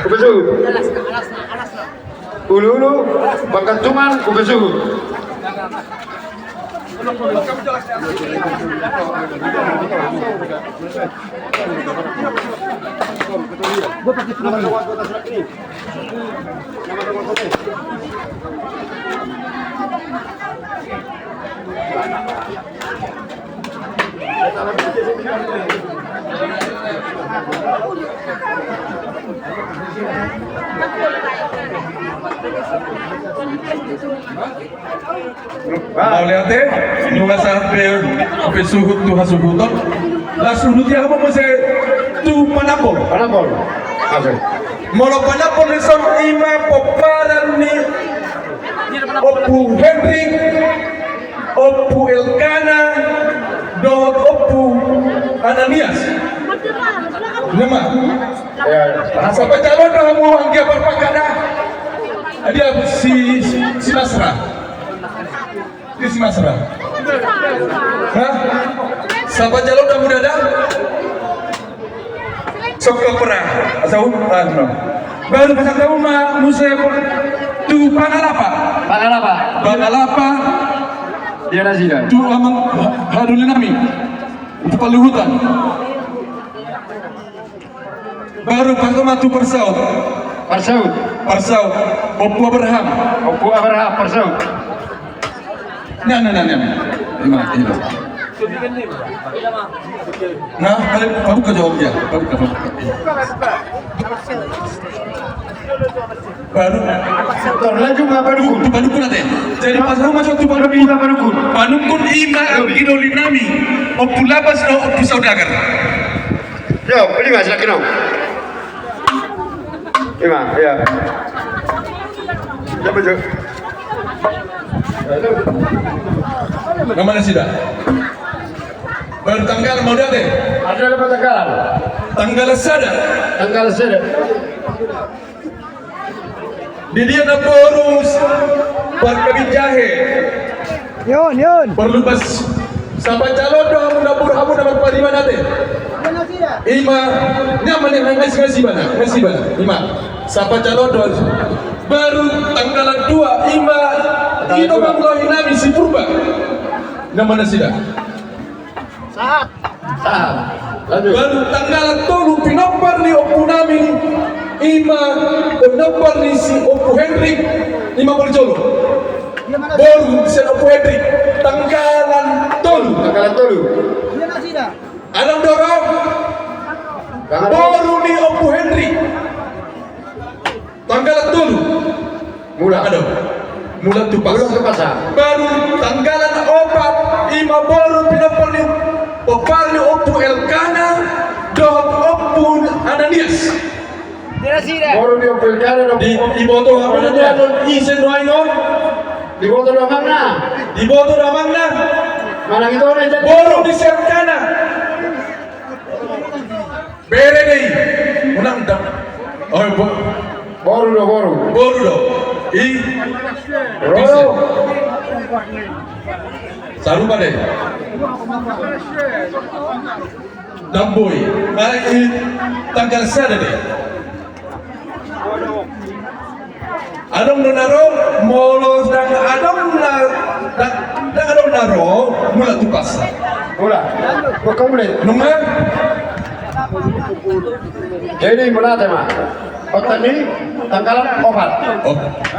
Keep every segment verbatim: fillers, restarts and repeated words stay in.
Hupesuhut. Uluulu, panggantungan, hupesuhut. Mauliate, nunga sahat be hupesuhut tu hasuhuton. Laos uduti hamu muse tu panambol. Panambol. Oke. Molo panambol dison ima pomparan ni Ompu Henrik, Ompu Elkana, dohot Ompu Ananias. Nama? Ya, sapajalan do hamu anggia parpangkada. Dia si, si Masra. Dia si Masra. Hah? Sapajalan do hamu dada. Sokka pera, asa um, anu. Baru pasahat hamu ma muse tu pangalapa. Pangalapa. Pangalapa. Dia nasida. Tu amang hadoli nami. Tu paluhutan. Baru pasahat hamu tu parsaut. Parsaut. Parsaut. Ompu Abraham. Ompu Abraham, parsaut. Nah, nah, nah, nah. Ima, ima. Nah, kalian pabuka jawab dia. Pabuka, pabuka. Baru. Terlanjur ma padukun. Tu padukun ate. Jadi pas rumah satu padukun. Padukun. Padukun ima anggi doli nami. Ompu Labas dohot Ompu Saudagar. Yo, beli mas, lagi dong. Ima, iya. Siapa, Jo? Nama nasida? Baru tanggal mau date? Ada apa tanggal? Tanggal sada. Tanggal sada. Di dia na boru parkabin jahe. Yon, yon. Parlupas. Sapajalan do hamu na boru hamu na marpariban ate. Ima, nyaman ni ngasih ngasih bana, ngasih bana. Ima. Sapajalan do. Baru tanggal dua ima. Ino bang lohi nami si Purba. Nama nasida? Sahat. Sahat. Lanjut. Baru tanggal tolu pinompar ni ompu nami, ima pinompar ni si Ompu Henrik, ima parjolo. Boru si Ompu Henrik, tanggalan tolu. Tanggalan tolu. Adong do ro? Boru ni Ompu Henrik. Tanggalan tolu. Mula. Adong. Mula tu pas. Mula tu pas. Baru tanggalan opat ima boru pinompar ni, pompar ni Ompu Elkana dohot Ompu Ananias. Boru ni Ompu Elkana dohot di, Ompu Ananias. Diboto hamu na ise nuaeng on? Diboto do amangna. Diboto do amangna. Manang ito na jadi boru ni si Elkana. Bere do i. Unang da. Oh, bo-, boru do, boru. Boru do. I. Boru. Sarupa do i. Damboi. Nah, i tanggal sada do i. Adong do na ro, molo ndang adong na, ndang, ndang adong na ro, mula tu pas. Mula. Buka mula. Nunga? Jadi mula tema. Otak ni tanggal opat. Oh.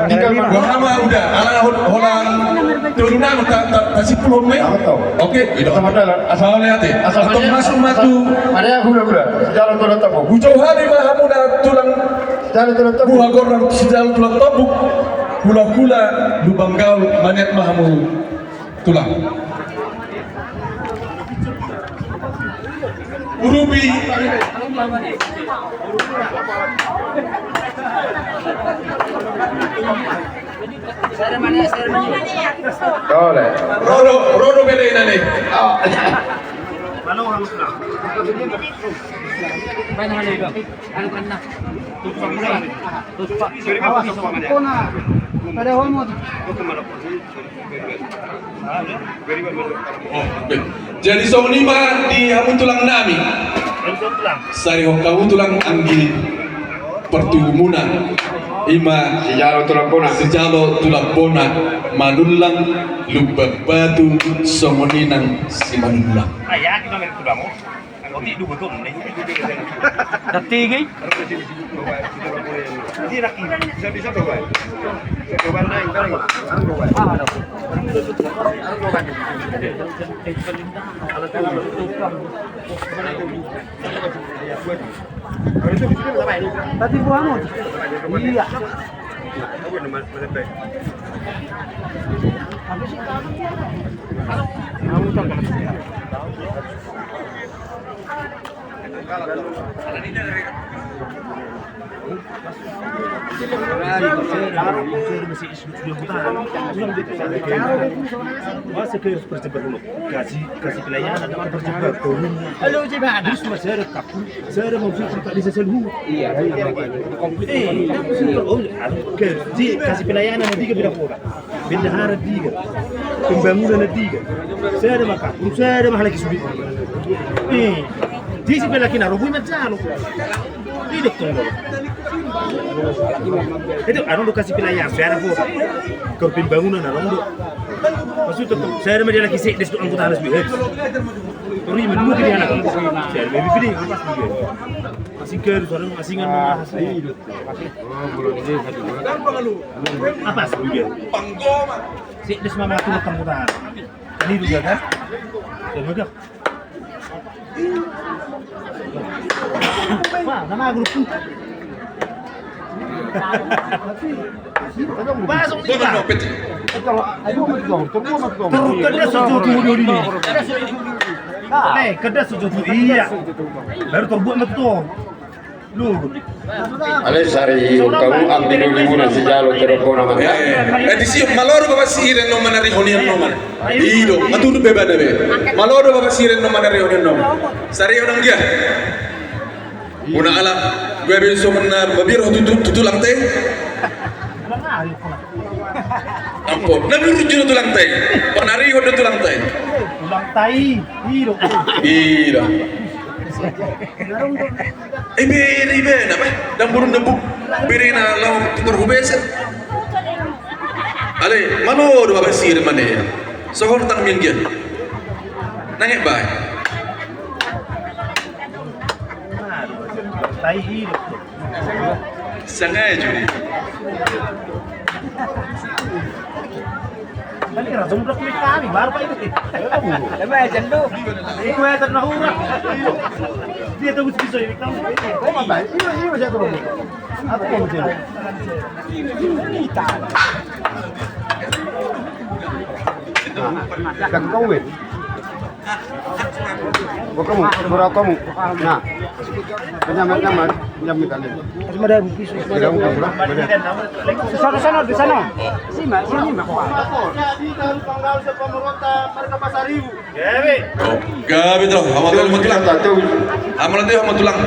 Tinggal mana? Gua sama udah, ala hol-, holan turun nama tak, tak, tak sipul, Om, ya? Apa tau? Oke, itu. Sama dalam. Asal lihat ya. Asal masuk matu. Ada yang gula-gula. Jalan turun tembok. Bujau hari mah, hamu na tulang. Buha gorang sijalan tulang tombuk, hula-hula lubang gaul, manet ma hamu tulang. Urupi. Rodo, rodo beda ini nih. Awas, kona. Ada hormat. Oh, oke. Jadi songon i ma di hamu tulang nami. Sari hon hamu tulang anggi. Partubu muna, ima sijalo tulambona, sijalo tulambona, Manullang, Lumban Batu, songon i nang Simanullang. Ayah, kita main tulang, oh. Roti dua betul nih. Roti gini. Tadi buahmu. Iya. Masa kau harus berjebar dulu? Kasih, kasih pelayanan dengan berjebar. Halo, Jebana. Terus masih ada kapur, saya ada mau cerita di sesel hu. Iya. Eh, oh, harus kasih pelayanan di ke bidang kota. Bendahara diga, pembangunan na diga. Sada ma kapur, sada ma halak i sude. Eh, di si pelaki na robo i manjalo. Di dokter dolo. Itu anu do kasih pelayanan, sada po. Kau pembangunan na robo. Maksud tetap, sada ma dia lagi sih, des do anggota halak sude. Tori ma dulu dia lagi. Sada ma bibili, apa sude. Asing ke, sada ma asingan, asing. Apa sude. Panggoman. Si, des ma matu tanggutan. Tadi juga kan? Dia megang. Wah, nama grup tu. Masuk ni, Pak. Terus kedas sesuatu dulu ni. Eh, kedas sesuatu, iya. Baru terbuat betul. Ale sari, kau ambil dulu muna sijalo terokona mata. Eh, di si, malo do bapak siren no manarihon i annon. Ido, matu do bebana be. Malo do bapak siren no manarihon i annon. Sari onang dia. Muna ala, gue be songon na mabiar tu, tu, tu tulang te. Ampun, na burju do tulang te. Panarihon do tulang te. Tulang tai, ido. Ido. Ibe, ibe, na be? Damburu dambuk. Bere na laho tukar hubese. Ale, malo do bapak sir mane. Sohor tang minggia. Nangek bae. Tai hidup. Sengaja ni. Kan kira jumlah kulit kami, baru pak itu. Emang ya, jandu. Itu ya, ternak urang. Dia tahu bisa ini kamu. Oh, apa? Iya, iya, saya tahu. Apa yang betul? Kita. Nah, kita ketahui. Bukamu, bukamu. Nah. Penyamar-nyamar, penyamar kali. Masih ada buku, masih ada buku. Di sana, sana, di sana. Sini, sini, Mak. Gabe. Gabe tu, hamu tulang. Hamu tulang, hamu tulang.